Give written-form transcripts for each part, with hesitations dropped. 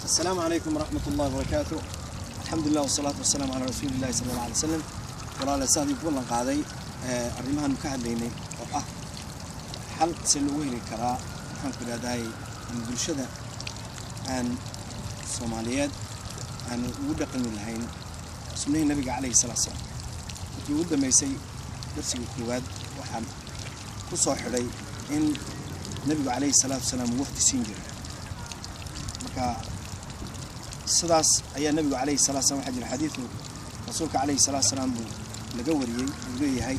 Asalaamu calaykum waraxmat ullahi wabarakaatu. Alxamdulilah wasalaatu wasalaamu calaa rasuulillahi sala allah alay wasalam. Walaala, saadii ku ballan qaaday, arrimahaanu ka hadlaynay oo ah xal se loogu heli karaa, maxaan ku idhahdaay, in bulshada aan Soomaaliyeed aanu ugu dhaqmi lahayn sunnihii Nabiga calayhi salaatu salaam. Markii ugu dambeysay, darsiga koowaad, waxaan ku soo xidhay in Nabigu calayhi salaatu wasalaam uu waqti siin jiray. Marka sidaas ayaa Nabigu calayhi salatu salam, waxaa jira xadiidu Rasuulka calayhi salatu salaam buu laga wariyey, uu leeyahay: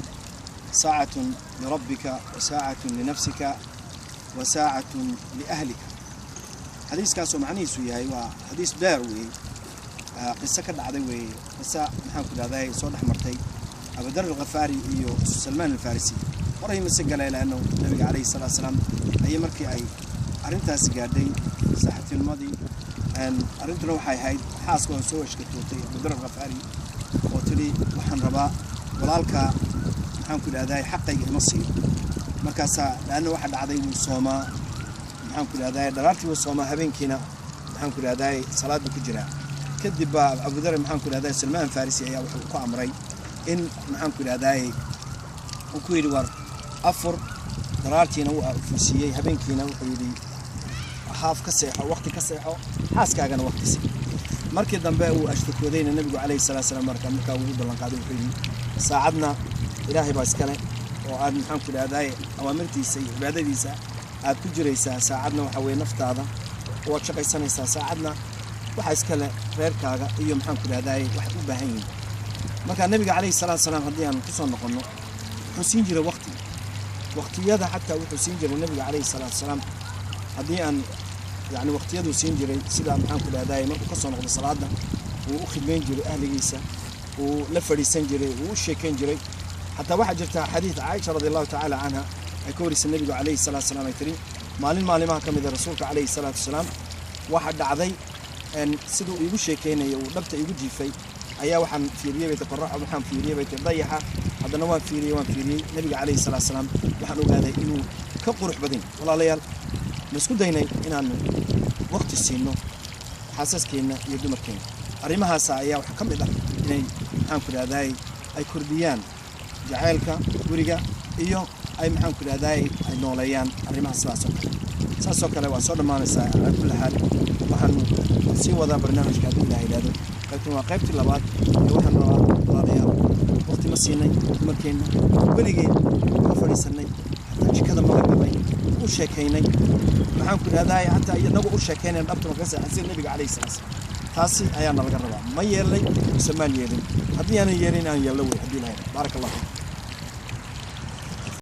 "Saacatun lirabbika wa saacatun linafsika wa saacatun liahlika." Xadiiskaasoo macnihiisu yahay, waa xadiis dheer weeye, qiso ka dhacday weeye, qiso, maxaan ku idhahday, soo dhex martay Abudar Alkhafaari iyo Salmaan Alfarisi. Horay mase galay, laanno Nabiga calayhi salatu salaam ayay markii ay arrintaasi gaadhay saaxiibtinimadii. Arrintuna waxay ahayd xaaska oo soo ashkatootay Abudar Alkhafaari oo tidhi: "Waxaan rabaa walaalka, maxaan ku idhahday, xaqayga ima siiyo." Markaasaa, laanna waxa dhacday, wuu soomaa, maxaan ku idhahday, dharaartii wuu soomaa, habeenkiina, maxaan ku idhahday, salaad buu ku jiraa. Kadib baa Abudar, maxaan ku idhahday, Salmaan Farisi ayaa wuxuu ku amray in, maxaan ku idhahday, uu ku yidhi: "War afur." Dharaartiina wuu afursiiyey, habeenkiina wuxuu yidhi: "Haaf ka seexo, waqti ka seexo, xaaskaagana waqti sii." Markii dambe uu ashtakoodayna, Nabigu calayhi salatu salaam markaa ugu ballan qaaday, wuxuu yidhi: "Saacadna Ilaahay baa iskale oo aad, maxaan ku idhahday, awaamirtiisa iyo cibaadadiisa aad ku jiraysaa. Saacadna waxa weeye naftaada waad shaqaysanaysaa. Saacadna waxa iskale reerkaaga iyo, maxaan ku idhahday, waxay u baahan yihiin." Marka Nabiga calayhi salaatu salaam, haddii aan kusoo noqonno, wuxuu siin jiray waqti, waqtiyada xataa wuxuu siin jiray Nabiga calayhi salaatu salaam. Haddii aan, yani, waqtiyaduu siin jiray, sida, maxaan ku idhahday, markuu kasoo noqdo salaada, wuu u khidmayn jiray ahligiisa, wuu la fadhiisan jiray, wuu u sheekayn jiray. Xataa waxaa jirta xadiid Caaisha radi Allahu tacaala canha ay ka warisay Nebigu calayhi salatu salaam. Ay tiri: maalin maalimaha ka mid a Rasuulka calayhi salaatu wasalaam waxaa dhacday siduu iigu sheekaynaya, uu dhabta iigu jiifay, ayaa waxaan fiiriyey, bay ti, qorrax, waxaan fiiriyey, bay ti, dayaxa. Haddana waan fiiriyey, waan fiiriyey Nebiga calayhi salatu salaam, waxaan ogaaday inuu ka qurux badan. Walaalayaal, ma isku daynay inaanu waqti siino xaasaskeenna iyo dumarkeenna? Arrimahaasa ayaa waxaa ka mid ah inay, maxaan ku idhahday, ay kordhiyaan jacaylka guriga iyo ay, maxaan ku idhahday, ay nooleeyaan arrimaha sidaas oo kale. Saasoo kale waa soo dhammaanaysaa. Calaa kulli xaal, waxaanu sii wadaa barnaamijka haddii Ilaah yidhahdo. Qaybtan waa qaybtii labaad ee waxaan rabaa, walaalayaal, waqti ma siinay dumarkeenna? Weligeen ma fadhiisanay? Xataa jikada ma la galnay, u sheekaynay, maxaan ku idhahday, xataa inagu u sheekaynayna, dhabta marka seexan, sida Nebiga calayhi salaam? Taasi ayaa nalaga rabaa. Ma yeelnay mise maan yeelin? Haddii aanan yeelin, aan yeelno wey haddii Ilahay. Baaraka Allah fiik.